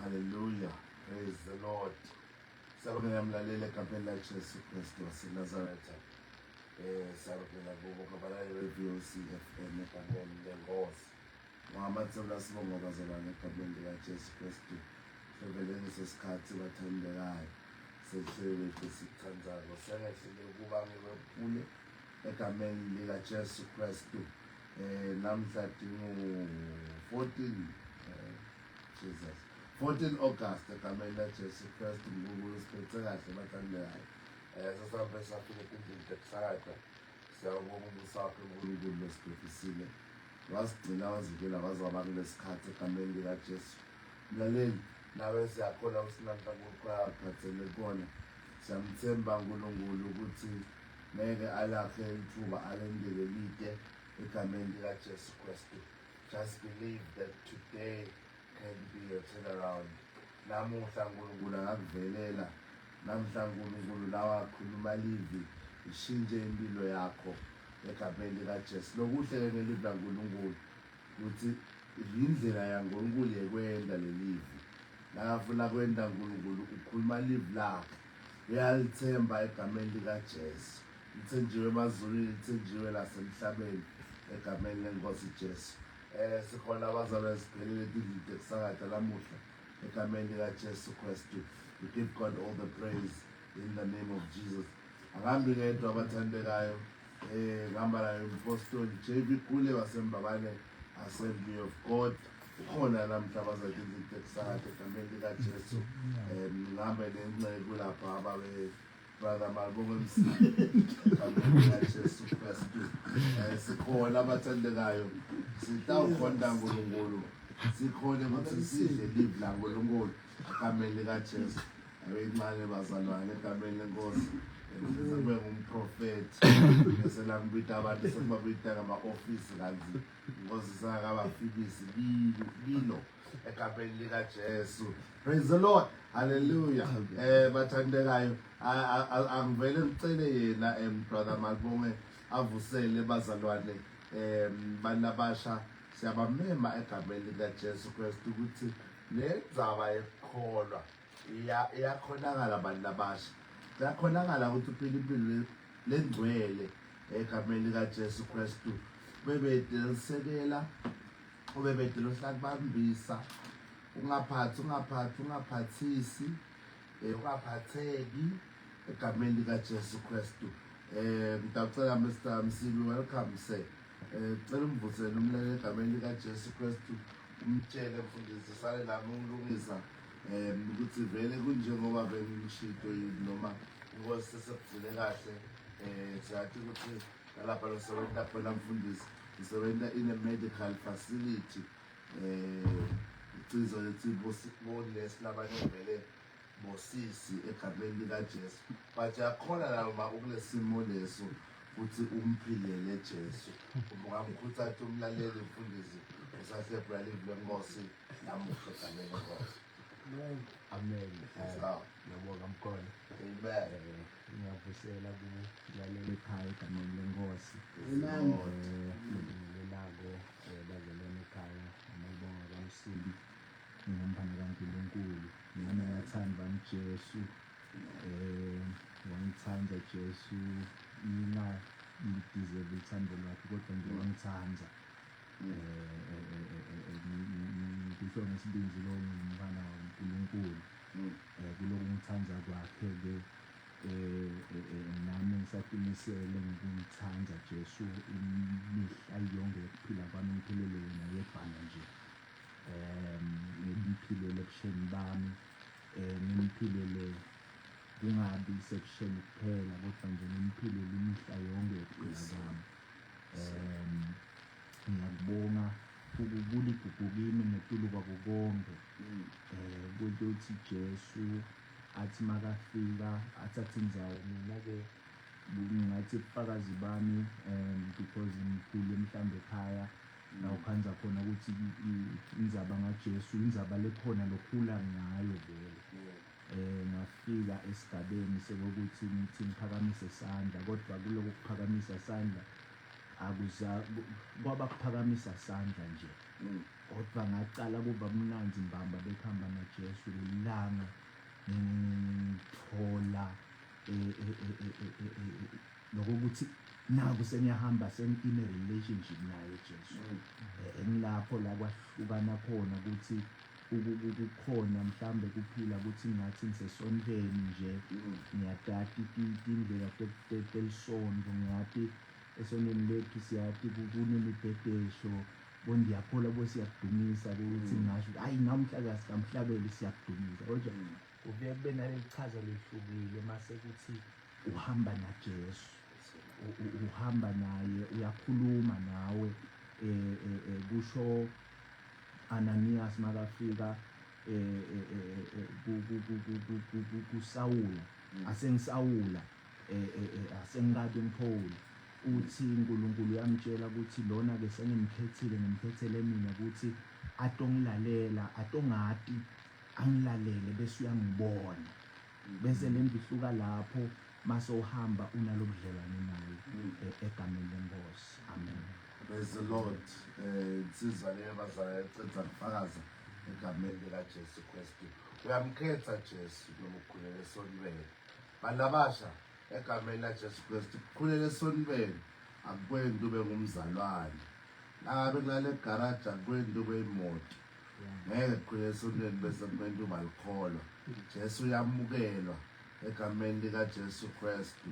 Hallelujah. Praise the Lord. Siyabonga mlaleli egameni laJesu Kristu waseNazaretha. Siyabonga kubo abalaleli be-VOC FM egameni lenkosi. Ngamathebula sibonga bazalwane egameni likaJesu Kristu. Seveleni sesikhathi bathandekayo. Sehlelo lethu esithandzako sengehlele ukuba ngiwephule egameni likaJesu Kristu. Namhla tingu 14 Jesus 14 August egameni laJesu Kristu. uNkulunkulu siphethe kahle bathandekayo. Sesihambe safika etindlini tekusakata. Siyawubonga umusa wakhe uNkulunkulu losiphephisile. Wasigcina wazivikela waze waba kulesikhathi egameni likaJesu. Mlaleli, nawe siyakholwa ukuthi namhla kuphathele kona. Siyamthemba uNkulunkulu ukuthi ngeke alakhe ithuba alendele lide egameni likaJesu Kristu. Just believe that today can be a turnaround. Namuhla uNkulunkulu angakuvelela. Namhla uNkulunkulu nawe akhuluma livi ishintshe impilo yakho egameni likaJesu. Lokuhle ke ngelivi laNkulunkulu ukuthi indlela yaNkulunkulu yekwenda lelivi. Nakafuna kwenda uNkulunkulu ukhuluma livi lakhe. Uyalithemba egameni likaJesu. Lithenjiwe emazulwini, lithenjiwe nasemhlabeni egameni lenkosi Jesu. Sikhona abazalwane siphelele etindlini tekusakata lamuhla egameni likaJesu Kristu. We give God all the praise in the name of Jesus. Angihambi ngedwa abathandekayo. Ngihamba naye umpostoli JB Kule waseMbabane Assembly of God. Ukhona namhla abazalwane etindlini tekusakata egameni likaJesu. Ngihambe nenceku lapha ababe Brother Malibongwe Msibi egameni likaJesu Kristu. Sikhona abathandekayo sitawukhonta uNkulunkulu sikhone ukuthi sidle livi laNkulunkulu egameni likaJesu. Abencane bazalwane egameni lenkosi. Ngifisa kube ngumprofethi bese langibita abantu sekubabita ngama-ofisi kanti inkosi sengakabafikisi kilo egameni likaJesu. Praise the Lord. Hallelujah. Bathandekayo angivele ngicele yena brother Malibongwe avusele bazalwane bantu abasha siyabamema egameni likaJesu Kristu ukuthi le ndzaba yekukholwa iyakhonakala bantu abasha. Iyakhonakala ukuthi uphile impilo lengcwele egameni likaJesu Kristu. Bebede lisekela ubebede lohlakubambisa ungaphathi ungaphathi ungaphathisi ungaphatheki egameni likaJesu Kristu. Ngiyacela Mr Msibi, welcome sir. Cela umvusele umlaleli egameni likaJesu Kristu, umtshele mfundisi sale nami ungilungisa ukuthi vele kunjengoba bengishito yini noma inkosi sesekugcine kahle. Siyathi ukuthi nalapha losebenza khona mfundisi ngisebenza in a medical facility icizo lethi bonesi labanye vele bosisi egameni likaJesu, but yakhona noma ukulesimo leso futhi umphilele Jesu. Ungamkhuthaza umlaleli mfundisi usahlebhula livi lenkosi namuhla egameni lenkosi. Amen. Ngiyabonga mkhona. Amen. Ngiyavusela kulalela ekhaya egameni lenkosi. Amen. Ngibingelelako bazalwane ekhaya ngiyabonga kaMsibi ngumphana kaNkulunkulu. Nami ngiyathanda uJesu. Wangithanda Jesu mina ngideserve uthando lwakhe kodwa nje wangithanda. Ngisho ngesibindi lo ngumfana kaNkulunkulu. Kulokhu ngithanda kwakhe ke nami ngisatimisele ngokumthanda Jesu imihla yonke yokuphila kwami ngiphilele yena yedwana nje. Ngimphilele ebusheni bami, ngimphilele kungabi sebusheni kuphela kodwa nje ngimphilele imihla yonke yokuphila kwami. Ngiyakubonga kuligugu kimi ngetulu kwako konke. Ukuthi Jesu athi makafika athathe indzawo mina-ke ngingathi ubufakazi bami because ngikhule mhlawumbe ekhaya la ukhanza khona ukuthi indzaba ngaJesu indzaba lekhona lokhula ngayo vele. Ngafika esigabeni sekuthi ngithi ngiphakamise isandla kodwa kuloko kuphakamisa isandla Akuza kwaba kuphakamisa sandla nje. Kodwa ngacala kuba mnandzi mbamba bekuhamba naJesu lelilanga ngithola lokuthi naku sengiyahamba sengine relationship naye Jesu. Engilapho la kwahlukana khona ukuthi kukhona mhlambe kuphila ukuthi ngathi ngisesontweni nje, ngiyatati tindlela telisonto, ngiyati esontweni lethu siyati kunemibhedesho bondiyakholwa bo siyakudumisa ukuthi ngasho hayi namhla sikamhlabeli siyakudumisa, kodwa kubuye kube naleli chaza lehlukile mase kuthi uhamba naJesu, uhamba naye, uyakhuluma nawe. Kusho Ananias makafika kuSawula, asengisawula asengikabi ngiPaul, uthi uNkulunkulu uyamtshela ukuthi lona ke sengimkhethile, ngimkhethele mina ukuthi atongilalela, atongati angilalele bese uyangibona, bese le ndlu ihluka lapho mase uhamba unalobudlelwane naye egameni lenkosi. Amen. Praise the Lord. Insizwa leyo bazalwane eceda kufakaza egameni likaJesu Kristu. Uyamkhetha Jesu noma ukukhulela esontweni. Bantu abasha egameni laJesu Kristu, ukukhulela esontweni akukwenzi ube ngumzalwane. Nangabe kulale garaji akukwenzi ube imoto. Ngeke kukhulele esontweni bese kumele uba likholwa. Jesu uyamukelwa egameni likaJesu Kristu.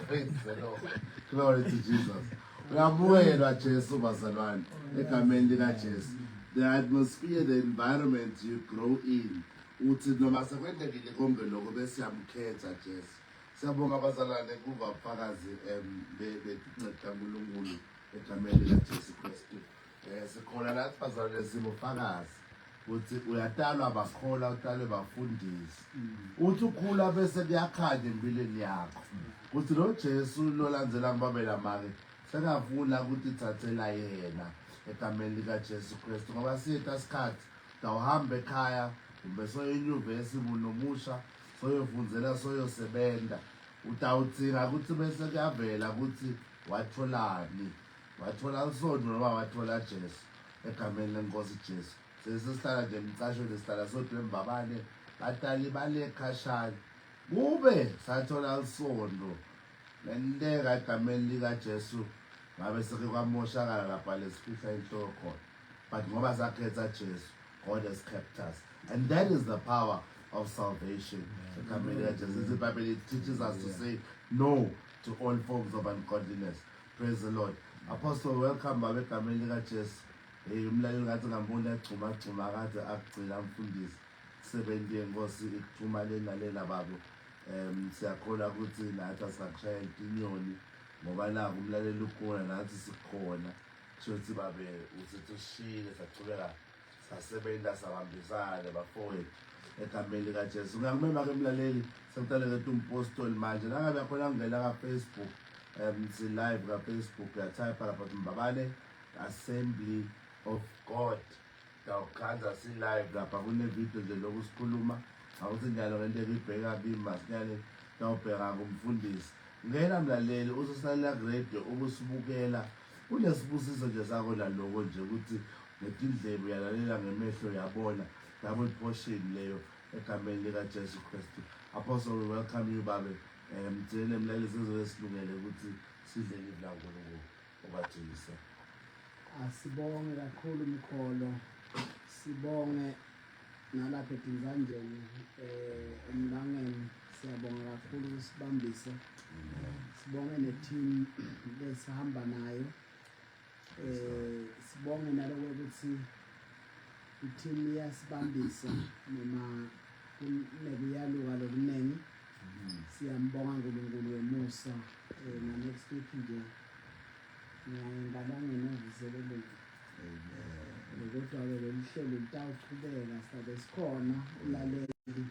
Praise the Lord. Glory to Jesus. Uyamukelwa Jesu bazalwane egameni likaJesu. The atmosphere, the environment you grow in. Uthi noma sekwenzekile konke lokho bese siyamkhetha Jesu. Siyabonga bazalwane kuva ubufakazi betinceda uNkulunkulu egameni likaJesu Kristu. Sikhona nathi bazalwane sibufakazi ukuthi uyatalwa bakholwa, utalwe bafundisi. Uthi ukhula bese kuyakhanya empilweni yakho. Kuthi lo Jesu lolandzela ngibabela make sengafuna ukuthi thathela yena egameni likaJesu Kristu, ngoba siyetha sikhathi utawuhamba ekhaya kumbe soye enyuvesi munomusha soyofundzela soyosebenza, utawudzinga ukuthi bese kuyavela ukuthi watholani, wathola isonto noma wathola Jesu egameni lenkosi Jesu. Sesihlala nje emcashweni, sihlala sodwa embabane, batali bale khashana, kube sathola isonto lenteka egameni likaJesu ngabe seke kwamoshakala lapha lesifihla inhloko khona, but ngoba sakhetha Jesu, God has kept us, and that is the power of salvation egameni likaJesu. The Bible, it teaches us to say no to all forms of ungodliness. Praise the Lord. Apostle, welcome baba egameni likaJesu. Hey, umlaleli ngathi ngambona egxuma gxuma kade akugcina mfundisi. Sebenzi yenkosi ikuthuma lena lena babo. Siyakholwa ukuthi nathi asingakushayela inyoni ngoba naku umlaleli ukhona nathi sikhona. Kusho ukuthi babe usithi ushile sachubeka sasebenza sabambisana bafowethu egameni likaJesu. Ngiyakumema ke mlaleli sekutaleke umpostoli manje nangabe yakhona kungena ka-Facebook, si live ka-Facebook, uyatype lapha Mbabane Assembly of God, tawukhanza si live lapha kune-video nje lokhu sikhuluma awuthi njalo ngento ekuyibheka kimi masinyane tawubheka kumfundisi. Ngena mlaleli usosilalela ku-radio ukusibukela kunesibusiso nje sakho naloko nje ukuthi ngetindlebe uyalalela ngemehlo uyabona, double portion leyo egameni likaJesu Kristu. Apostle, we welcome you babe. Thina mlaleli sizobe silungele ukuthi sidle livi laNkulunkulu obathisa. Asibonge kakhulu mkholo, sibonge nalapha eDinzanjeni emlangeni, siyabonga kakhulu usibambise. Sibonge ne-team lesihamba nayo, sibonge naloko ukuthi i-team iyasibambisa noma kunekuyaluka lokuningi. Siyambonga uNkulunkulu wemusa. Na next week nje ngiyaye ngalangeni evuseleleni. Kodwa-ke lolu hlelo litawuchubeka, sizabe sikhona ulaleli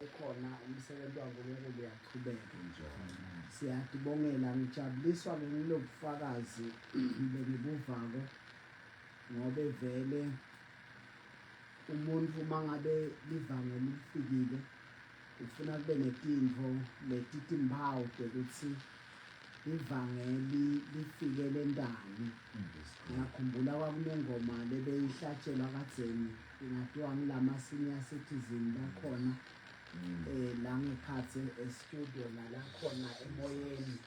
ekhona, umsebenzi waNkulunkulu uyachubeka. Siyatibongela, ngijabuliswa-ke ngilobufakazi bengibuvako ngobe vele umuntu uma ngabe livangeli lifikile ufuna kube netintfo letitimphawu tekuthi Ivangeli lifike lentani. Ngiyakhumbula kwakunengoma lebeyihlatshelwa kadzeni ingatiwa ngilama senior citizen lakhona la ngekhatsi e-studio nalakhona emoyeni.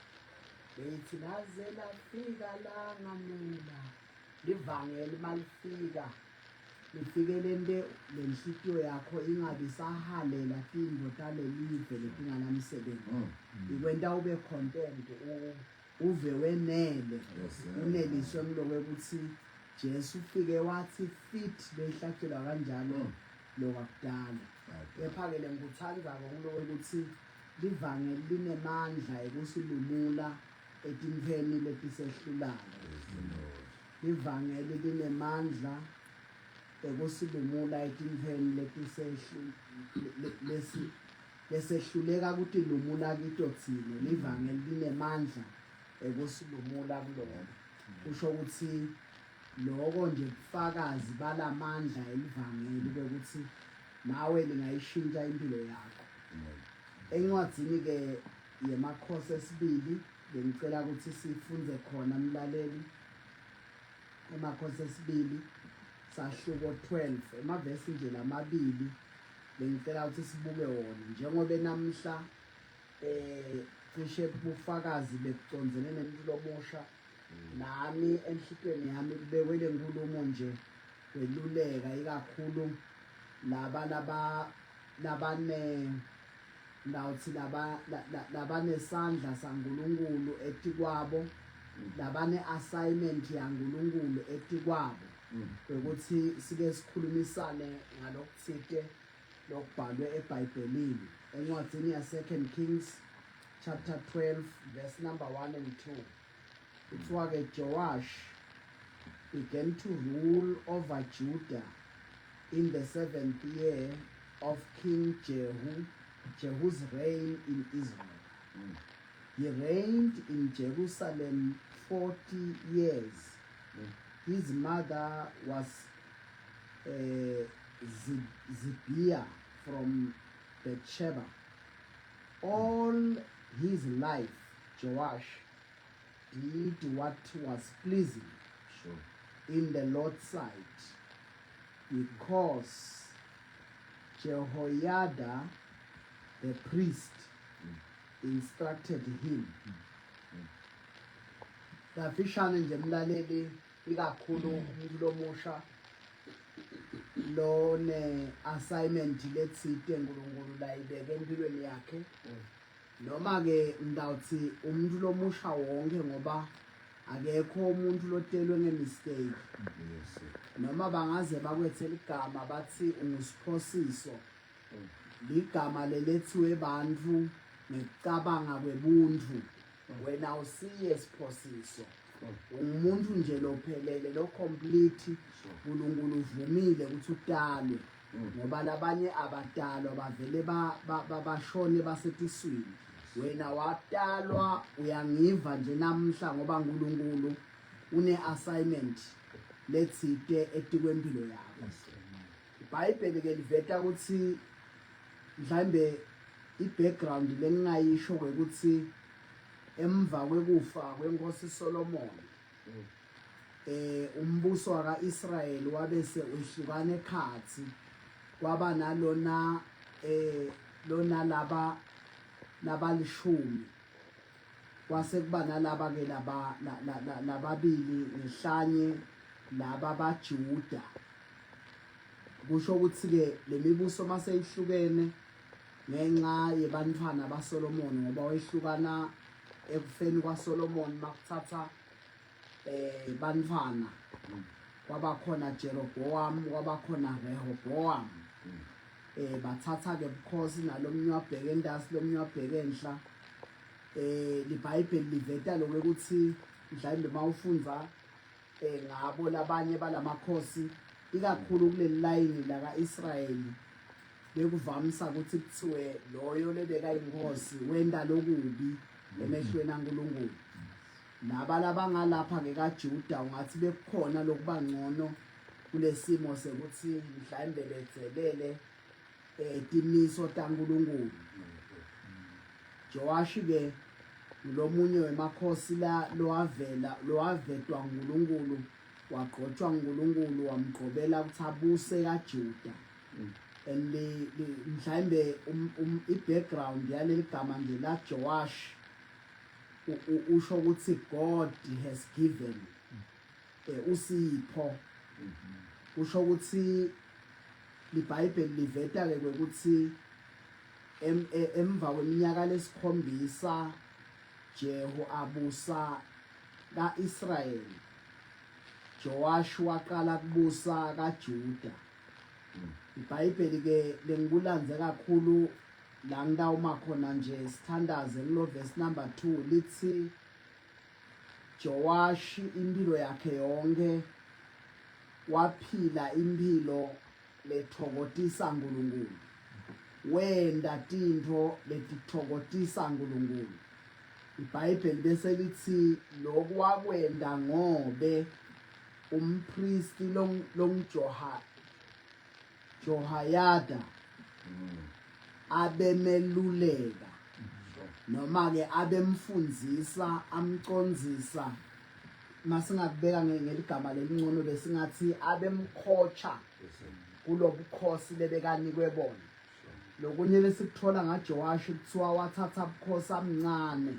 Beyithi laze lafika langanela livangeli malifika lifike lente lenhlitiyo yakho ingabi sahalela tintfo talelive letinganamsebenzi. Ikwenta ube content uve wenele uneliswe ngiloko ukuthi Jesu ufike wathi fit beyihlatshelwa kanjalo lokakudala. Kepha-ke lengikutsandzako ngiloko ukuthi livangeli linemandla ekusilumula etintfweni letisehlulako. Livangeli linemandla ekusilumula etintfweni lesehluleka kutilumula kito tsine. Livangeli linemandla ekusilumula kuloko. Kusho ukuthi loko nje bufakazi balamandla elivangeli kwekutsi nawe lingayishintsha impilo yakho. Encwadzini ke yemakhosi esibili bengicela ukuthi sifundze khona mlaleli emakhosi esibili sahluko 12 emavesi nje lamabili bengicela ukuthi sibuke wona njengoba namhla eh cishe bufakazi bekucondzene nemuntu lomusha nami enhlitweni yami kubekwe lenkulumo nje kweluleka ikakhulu laba laba labane ngawuthi laba labanesandla saNkulunkulu etikwabo labane assignment yaNkulunkulu etikwabo ukuthi sike sikhulumisane ngalokutsite lokubhalwe eBhayibhelini encwadzini ya Second Kings chapter 12 verse number 1 and 2. Kuthiwa ke Joash began to rule over Judah in the seventh year of King Jehu's reign in Israel. He reigned in Jerusalem 40 years. His mother was Zibiah from Beersheba. All his life, Joash did what was pleasing in the Lord's sight, because Jehoiada the priest instructed him. Kafishane nje mlaleli, ikakhulu umuntu lomusha lone assignment letsite uNkulunkulu layibeke empilweni yakhe, noma ke ngitawuthi umuntu lomusha wonke, ngoba akekho umuntu lotelwe ngemistake. Noma bangaze bakwethela igama bathi ungusiphosiso, ligama lelethiwe bantfu ngekucabanga kwebuntu. Wena usiye siphosiso, ungumuntu nje lophelele, lo complete. uNkulunkulu uvumile ukuthi utalwe, ngoba labanye abatalwa, bavele bashone basetiswini. Wena watalwa, uyangiva nje namhla, ngoba uNkulunkulu une assignment letsite etikwempilo yakho. IBhayibheli ke liveta ukuthi mhlambe i-background lengingayisho ukuthi emva kwekufa kwenkosi Solomon, umbuso wakaIsrayeli wabese uhlukana ekhatsi, kwaba nalona lona laba labalishumi, kwase kuba nalaba ke laba lababili ngehlanye laba baJuda. Kusho ukuthi ke lemibuso mase ihlukene ngenxa yebantfwana baSolomon, ngoba wehlukana ekufeni kwaSolomon makuthatha bantfwana, kwabakhona Jeroboam, kwabakhona Rehoboam. Bathatha ke bukhosi, nalomnye wabheka entasi, lomnye wabheka enhla. LiBhayibheli liveta lokho ukuthi mhlawumbe mawufundza ngabo labanye balamakhosi, ikakhulu kuleli layini la kaIsrayeli, bekuvamisa ukuthi kuthiwe loyo lebeka inkosi wenda lokubi emehlweni aNkulunkulu. Laba labangalapha ke kaJuda ungathi bekukhona lokubangcono kulesimo sekuthi mhlawumbe bedzelele timiso taNkulunkulu. Joashi ke Ngulomunye wemakhosi la lowavela lowavetwa nguNkulunkulu wagqotshwa nguNkulunkulu wamgqobela ukuthi abuse kaJuda. And mhlawumbe i-background yaleli gama nje la Joash usho ukuthi God has given usipho. Kusho ukuthi liBhayibheli liveta ke ukuthi emva kweminyaka lesikhombisa Jehu abusa kaIsrayeli, Joash waqala kubusa kaJuda. IBhayibheli ke lengikulandze kakhulu la ngitawuma khona nje sithandaze kulo verse number 2 lithi Joash impilo yakhe yonke waphila impilo letfokotisa Nkulunkulu. Wenta tintfo letitfokotisa Nkulunkulu. IBhayibheli bese litsi loku wakwenta ngobe umphristi longuJoha Johayada abemeluleka noma ke abemfundzisa amcondzisa masingakubeka ngeligama lelincono besingathi abemkhotsha kulobukhosi lebekanikwe bona. Lokunye lesikuthola ngaJowashi kuthiwa wathatha bukhosi amncane,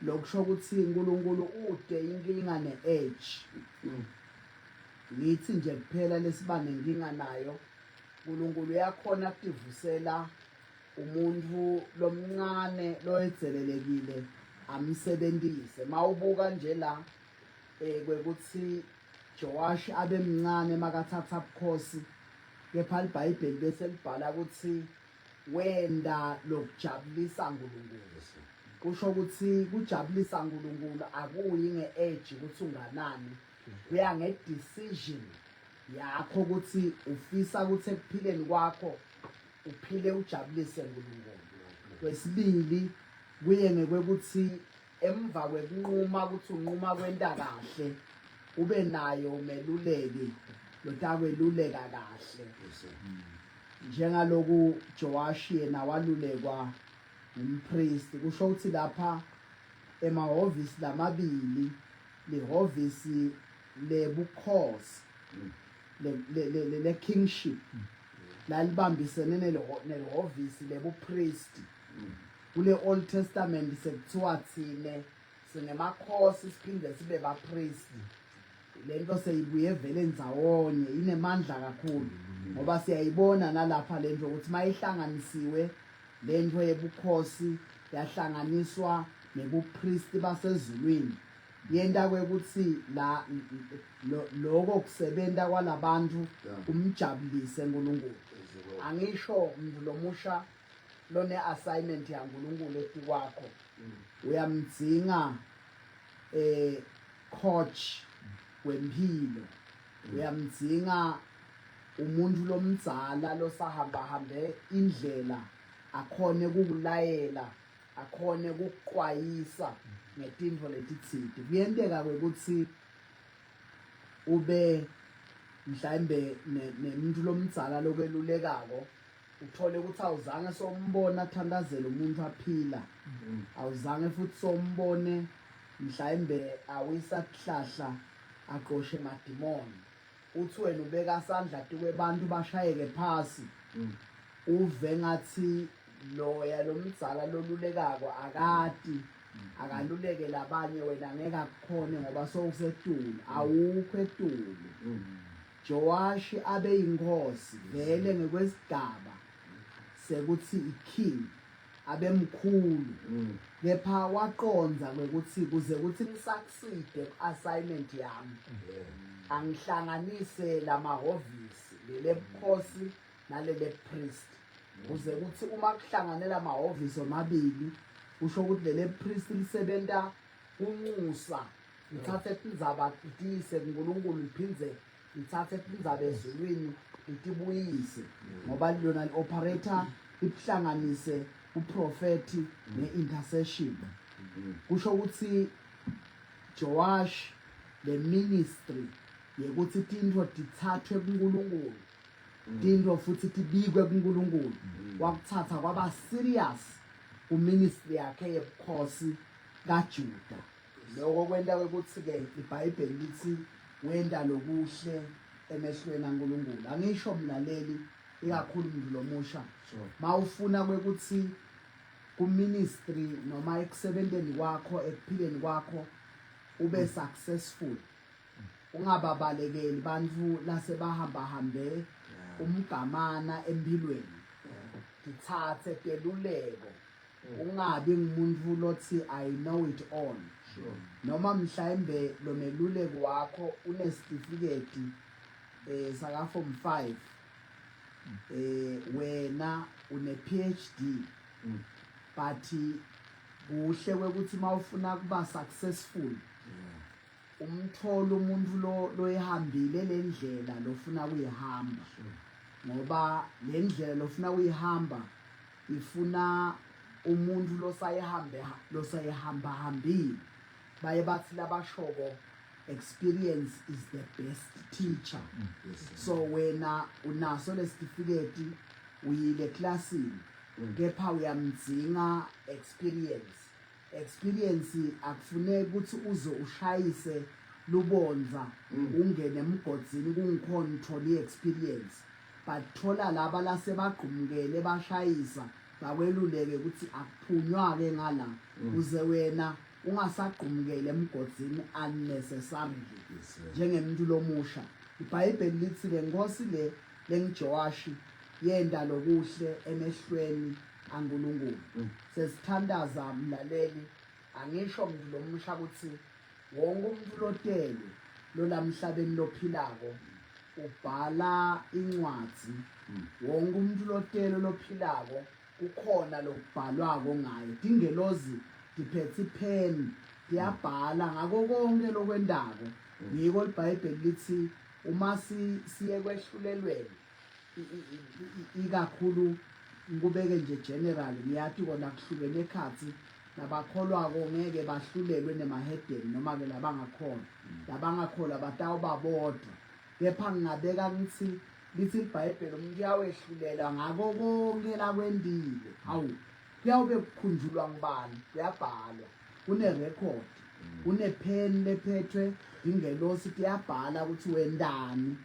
lokusho ukuthi uNkulunkulu ude inkinga ne-age. Ngithi nje kuphela lesiba nenkinga nayo, uNkulunkulu uyakhona kutivusela umuntu lomncane loyedzelelekile amsebentise. Mawubuka nje la kwekuthi Joash abemncane makathatha bukhosi, kepha iBhayibheli bese libhala ukuthi wenda lokujabulisa uNkulunkulu. Kusho ukuthi kujabulisa uNkulunkulu akuyi nge-age ukuthi unganani, kuya nge-decision yakho ukuthi ufisa ukuthi ekuphileni kwakho uphile ujabulise uNkulunkulu. Kwesibili kuye ngekwekuthi emva kwekunquma ukuthi unquma kwenta kahle ube nayo umeluleki lotakweluleka kahle. Njengaloku Joashi yena walulekwa ngumpristi, kusho ukuthi lapha emahhovisi lamabili, lihhovisi lebukhosi le kingship lalibambisene nelihhovisi lebupristi. Kule Old Testament sekuthiwa thine singemakhosi siphinde sibe bapristi. Lento seyibuye vele ndzawonye, inemandla kakhulu ngoba siyayibona nalapha lento ukuthi mayihlanganisiwe lento yebukhosi yahlanganiswa nebupristi basezulwini, yenta kwekuthi la lokho kusebenta kwalabantu kumjabulise uNkulunkulu. Angisho umuntu lomusha lone assignment yaNkulunkulu etikwakho uyamdzinga coach wempilo, uyamdzinga umuntu lomdzala losahamba hambe indlela akhone kukulayela, akhone kukuqwayisa ngetintfo letitsite. Kuyenteka kwekuthi ube mhlawumbe nemuntu lomdzala lokwelulekako, uthole ukuthi awuzange sombona athandazela umuntu aphila, awuzange futhi sombone mhlawumbe awisa kuhlahla aqoshe emadimoni, uthi wena ubeka sandla tikwebantu bashayeke phasi, uve ngathi loya lomdzala lolulekako akati akaluleke labanye, wena ngeke akukhone ngoba sowusetulu, awukho etulu. Joashi abeyinkosi vele ngekwesigaba sekuthi iking, abemkhulu, kepha waqondza kwekuthi kuze kuthi ngisucceed ku-assignment yami angihlanganise lamahhovisi lelebukhosi nalele priest, kuze kuthi uma kuhlangane lamahhovisi omabili kusho ukuthi lele priest lisebenta kunxusa, lithathe tindzaba litiyise kuNkulunkulu, liphindze lithathe tindzaba ezulwini litibuyise, ngoba lona li-operator libuhlanganise uprofethi ne-intercession. Kusho ukuthi Joash le ministry yekuthi tintfo tithathwe kuNkulunkulu, tintfo futhi tibikwe kuNkulunkulu, wakuthatha kwaba serious. kuministry yakhe yebukhosi kaJuda. Lokho kwenta ukuthi-ke iBhayibheli lithi wenta lokuhle emehlweni aNkulunkulu. Angisho mlaleli ikakhulu mntu lomusha mawufuna kwekuthi kuministry noma ekusebenteni kwakho ekuphileni kwakho ube successful ungababalekeli bantfu lasebahamba hambe umgamana empilweni tithathe teluleko ungabi ngumuntu lothi I know it all noma mhlawumbe lo meluleki wakho unesitifiketi eh saka form 5 eh wena une PhD but kuhle kwekuthi mawufuna kuba successful umthola umuntu lo loyihambile lendlela lofuna kuyihamba ngoba lendlela lofuna kuyihamba ifuna umuntu losayihambe losayihamba hambile baye bathi labashoko experience is the best teacher so wena unaso lesitifiketi uyile eklasini kepha uyamdzinga experience experience akufuneki ukuthi uze ushayise lubondza ungene emgodzini kungikhona uthola i-experience but thola laba lasebagqumukele bashayisa bakweluleke ukuthi akuphunywa-ke ngala uze wena ungasagqumukeli emgodzini unnecessarily njengemuntu lomusha ibhayibheli lithi le nkosi le lengijowashi yenda lokuhle emehlweni aNkulunkulu sesithandaza mlaleli angisho muntu lomusha ukuthi wonke umuntu lotelwe lolamhlabeni lophilako ubhala incwadzi wonke umuntu lotelwe lophilako kukhona lokubhalwako ngaye tingelozi tiphethe ipheni tiyabhala ngako konke lokwendako ngiko libhayibheli lithi uma siye kwehlulelweni ikakhulu ngikubeke nje general ngiyati kona kuhlukene ekhatsi labakholwako ngeke bahlulelwe nemahedeni noma-ke labangakholwa labangakholwa batawuba bodwa kepha ngingabeka ngithi lithi libhayibheli umuntu uyawehlulela ngako konke lakwentile hawu kuyawube kukhunjulwa ngubani kuyabhalwa kunerekhodi kunepheni lephethwe ingelosi tiyabhala ukuthi wendani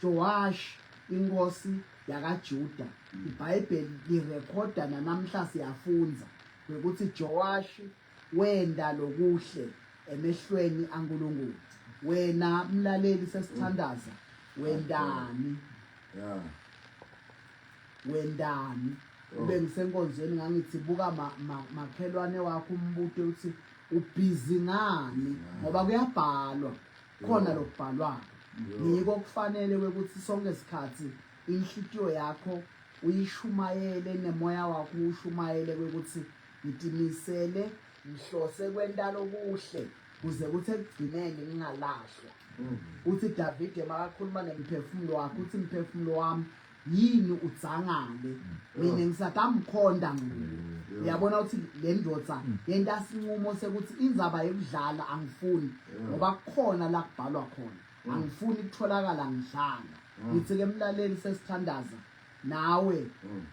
Joash inkosi yakaJuda iBhayibheli lirekhoda nanamhla siyafundza ukuthi Joash wenda lokuhle emehlweni aNkulunkulu wena mlaleli sesithandaza wendani yeah wendani ube ngisenkonzweni ngangithi buka makhelwane wakho umbute uthi ubhizi ngani ngoba kuyabhalwa khona lokubhalwayo ngiko kufanele ukuthi sonke isikhathi inhlitiyo yakho uyishumayele nemoya wakho ushumayele ukuthi ngitimisele ngihlose kwenta lokuhle kuze kuthi ekugcineni ngingalahlwa uthi Davide makakhuluma nemphefumulo wakhe uthi mphefumulo wami yini udzangale mina ngisatamkhonda nguye uyabona ukuthi le ndoda yenta sinqumo sekuthi indzaba yokudlala angifuni ngoba kukhona la kubhalwa khona angifuni kutholakala ngidlala ngithi ke mlaleli sesithandaza nawe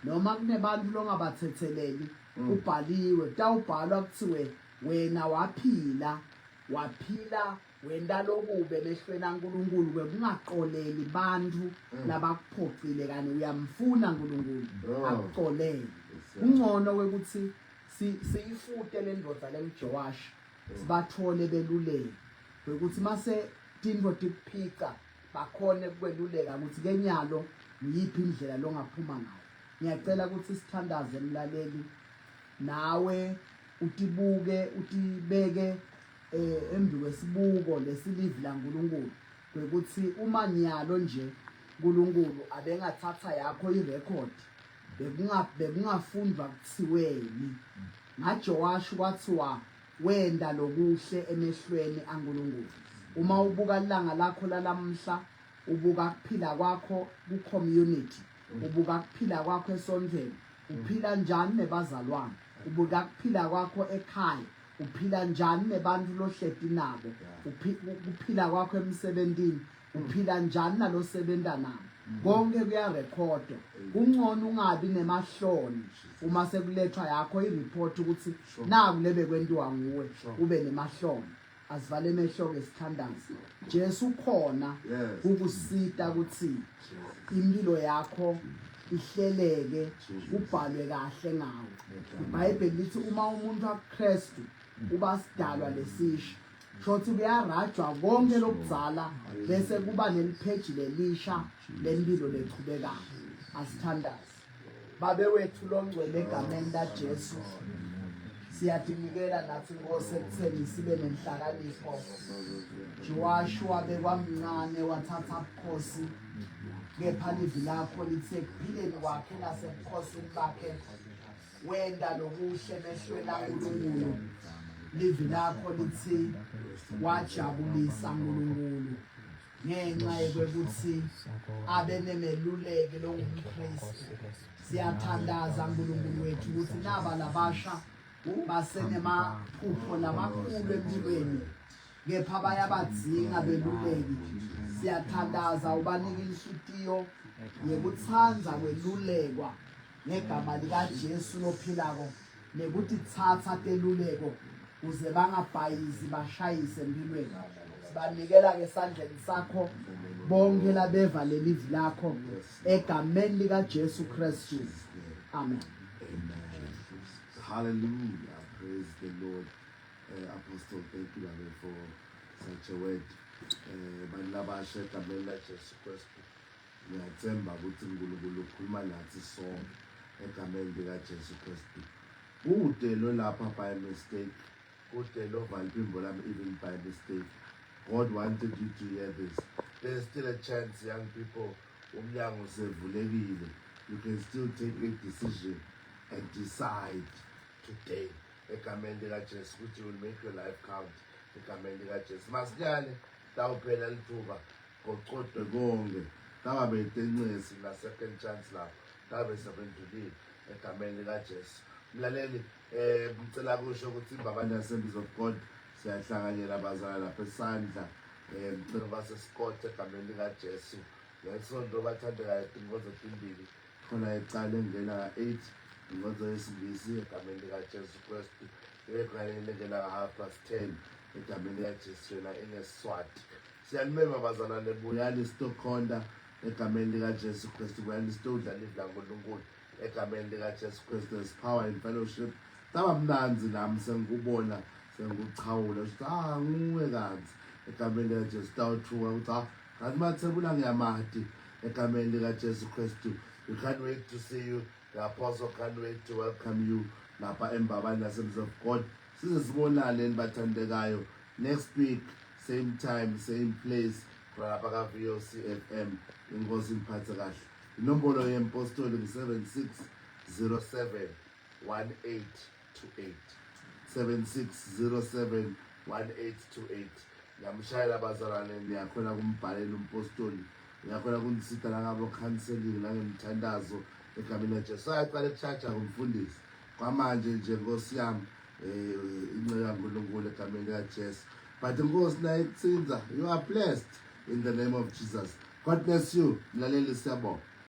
noma kunebantu longabathetheleli kubhaliwe kutawubhalwa kuthiwe wena waphila waphila wenta lokubi emehlweni aNkulunkulu kwekungaqoleli bantfu labakuphocile kani uyamfuna uNkulunkulu Oh. akucolele kungcono kwekuthi siyifute le ndvodza lenguJowashi sibathole beluleki kwekuthi mase tintfo tikuphica bakhone kukweluleka ukuthi kenyalo ngiyiphi indlela longaphuma ngayo ngiyacela ukuthi sithandaze mlaleli nawe utibuke utibeke eh embi kwesibuko lesilivi laNkulunkulu kwekuthi uma nyalo nje uNkulunkulu abengathatha yakho irecord bekunga bekungafundwa kuthiweni ngaJowashi kwathiwa wenda lokuhle emehlweni aNkulunkulu uma ubuka ilanga lakho lalamhla ubuka kuphila kwakho ku-community ubuka kuphila kwakho esontweni uphila njani nebazalwane ubuka kuphila kwakho ekhaya uphila njani nebantu lohleti nabo kuphila kwakho emsebentini uphila njani nalosebenza nabo. Konke kuyarekhodwa. Kungcono ungabi nemahloni uma sekulethwa yakho i-report ukuthi naku lebe kwentiwa nguwe, ube nemahloni. Asivale emehlo ke sithandaze. Jesu ukhona kukusita ukuthi impilo yakho ihleleke, kubhalwe kahle ngawe. IBhayibheli lithi uma umuntu akuKristu uba sidalwa lesisha. Shothi kuyarajwa konke lokudzala bese kuba nelipheji lelisha lempilo lechubekayo. Asithandaze. Babe wethu longcwele egameni laJesu siyadinikela nathi Nkosi ekutheni sibe nenhlakanipho. Joshua bekwamncane wathatha ubukhosi kepha livi lakho lithe ekuphileni kwakhe nasebukhosini bakhe wenda lokuhle emehlweni aNkulunkulu. Livi lakho lithi wajabulisa uNkulunkulu ngenxa yokuthi abe nemeluleki longumKristu. Siyathandaza uNkulunkulu wethu ukuthi naba labasha basenemaphupho lamakhulu empilweni kepha bayabadzinga beluleki. Siyathandaza ubanike inhlitiyo yekutsandza kwelulekwa ngegama likaJesu lophilako nekutitsatsa teluleko kuze bangabhayizi bashayise empilweni. Sibanikela ke esandleni sakho bonke labeva lelivi lakho egameni likaJesu Kristu. Amen. Amen. Hallelujah. Praise the Lord. Apostle, thank you Babe, for such a word. Bantu labasha egameni laJesu Kristu. Ngiyathemba ukuthi uNkulunkulu ukhuluma nathi sonke egameni likaJesu Kristu. Kude lo lapha by mistake, kude lo vala iphimbo lami even by mistake. God wanted you to hear this. There's still a chance, young people. Umnyango usevulekile. You can still take a decision and decide today egameni likaJesu ukuthi you will make your life count egameni likaJesu. Masinyane tawuphela lithuba gocodwe konke tababe tencesi na second chance lapho tabe sebendlulile egameni likaJesu. Mlaleli ngicela kusho ukuthi iMbabane Assemblies of God siyahlanganyela abazala lapha esandla ngicela baseScott egameni likaJesu. Ngesonto bathandekayo tinkonzo timbili khona ecala engena ka-8 inkonzo yesiNgisi egameni likaJesu Kristu, eqaleni engena ka-10:30 egameni likaJesu yona ingeSiswati. Siyanimema bazalwane, buyani sitokhonta egameni likaJesu Kristu, buyani sitodla livi laNkulunkulu egameni likaJesu Kristu. There's power in fellowship. Taba mnandzi nami sengikubona sengikuchawula ukuthi ah nguwe kanti egameni likaJesu. Tawuthuka ukuthi ah kanti Mathebula ngiyamati egameni likaJesu Kristu. We can't wait to see you. The apostle can't wait to welcome you lapha eMbabane Assemblies of God. Size sibonane nibathandekayo next week, same time, same place, khona lapha ka-VOC FM. Inkosi iniphathe kahle. Inombolo yempostoli ngu-7607 1828, 7607 1828. Ngiyamshayela abazalwane, niyakhona kumbhalela umpostoli, uyakhona kunisita nangabo counseling nangemthandazo egameni laJesu. Ayaqala ekushaja kumfundisi kwamanje nje Nkosi yami, inceku kaNkulunkulu egameni likaJesu. But Nkosi nayikuthinza, you are blessed in the name of Jesus. God bless you. Mlaleli, siyabonga.